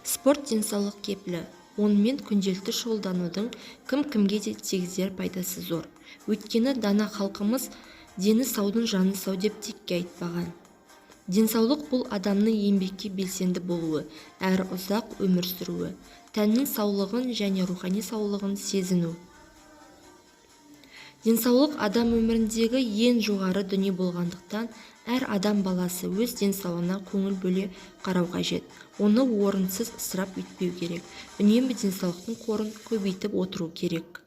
Спорт денсаулық кепілі. Онымен күнделікті шұғылданудың кім-кімге де тигізер пайдасы зор. Өйткені дана халқымыз дені саудың жаны сау деп текке айтпаған. Денсаулық бұл адамның еңбекке белсенді болуы, әрі ұзақ өмір сүруі, тәннің саулығын және рухани саулығын сезіну. Денсаулық адам өміріндегі ең жоғары дүние болғандықтан, әр адам баласы өз денсаулығына көңіл бөле қарау қажет. Оны орынсыз ысырап етпеу керек. Үнемі денсаулықтың қорын көбейтіп отыру керек.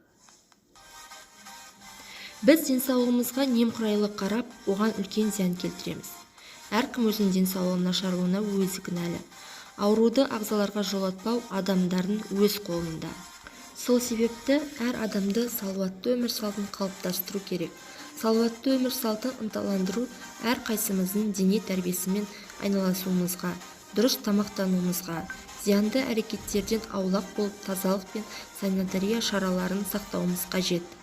Біз денсаулығымызға немқұрайлы қарап, оған үлкен зиян келтіреміз. Әркім өзінің денсаулығының нашарлауына өзі кінәлі. Ауруды ағзаларға жолатпау адамдардың өз қолында. Сол себепті әр адамды салауатты өмір салтын қалыптастыру керек. Салауатты өмір салтын ынталандыру әр қайсымыздың дене тәрбиесімен айналысуымызға, дұрыс тамақтануымызға, зиянды әрекеттерден аулақ болып, тазалық пен санитария шараларын сақтауымыз қажет.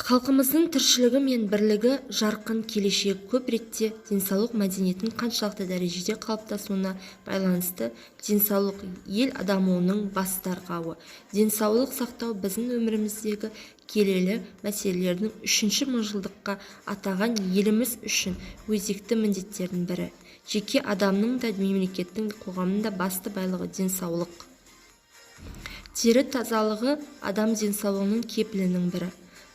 Халқымыздың тіршілігі мен бірлігі, жарқын келешегі көп ретте денсаулық мәдениетінің қаншалықты дәрежеде қалыптасуына байланысты. Денсаулық ел дамуының басты арқауы. Денсаулық сақтау біздің өміріміздегі келелі мәселелердің, үшінші мыңжылдыққа аттаған еліміз үшін өзекті міндеттердің бірі. Жеке адамның да, мемлекеттің, қоғамның да басты байлығы денсаулық. Тері тазалығы адам денсаулығының кепілінің бірі.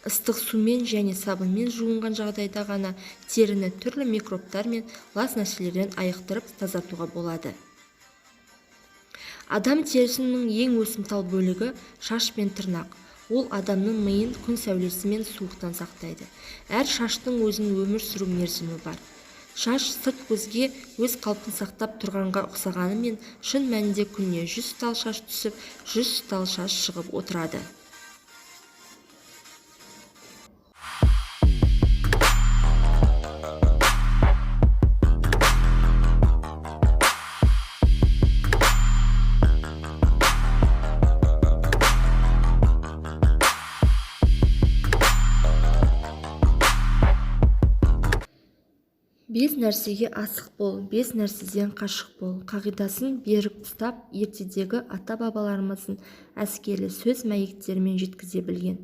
Ыстық сумен және сабынмен жуынған жағдайда ғана теріні түрлі микробтар мен лас нәрселерден айықтырып тазартуға болады. Адам терісінің ең өсімтал бөлігі шаш пен тырнақ. Ол адамның миын күн сәулесі мен суықтан сақтайды. Әр шаштың өзінің өмір сүру мерзімі бар. Шаш сырт көзге өз қалпын сақтап тұрғанға ұқсағанымен, шын мәнінде күніне 100 тал шаш түсіп, 100 тал шаш шығып отырады. Бес нәрсеге асық бол, бес нәрседен қашық бол қағидасын берік ұстап, ертедегі ата-бабаларымыздың әскерлі сөз мәйектерімен жеткізе білген.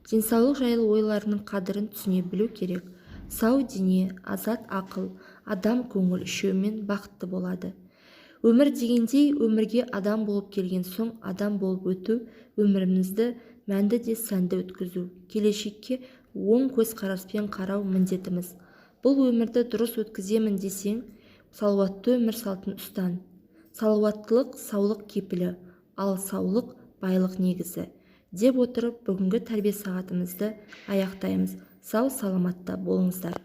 Денсаулық жайлы ойларының қадірін түсіне білу керек. Сау дене, азат ақыл, адам көңіл үшеуімен бақытты болады. Өмір дегендей, өмірге адам болып келген соң адам болып өту, өмірімізді мәнді де сәнді өткізу, келешекке оң көзқараспен қарау міндетіміз. Бұл өмірді дұрыс өткіземін десең, салауатты өмір салтын ұстан. Салауаттылық саулық кепілі, ал саулық байлық негізі деп отырып, бүгінгі тәрбие сағатымызды аяқтаймыз. Сау саламатта болыңыздар.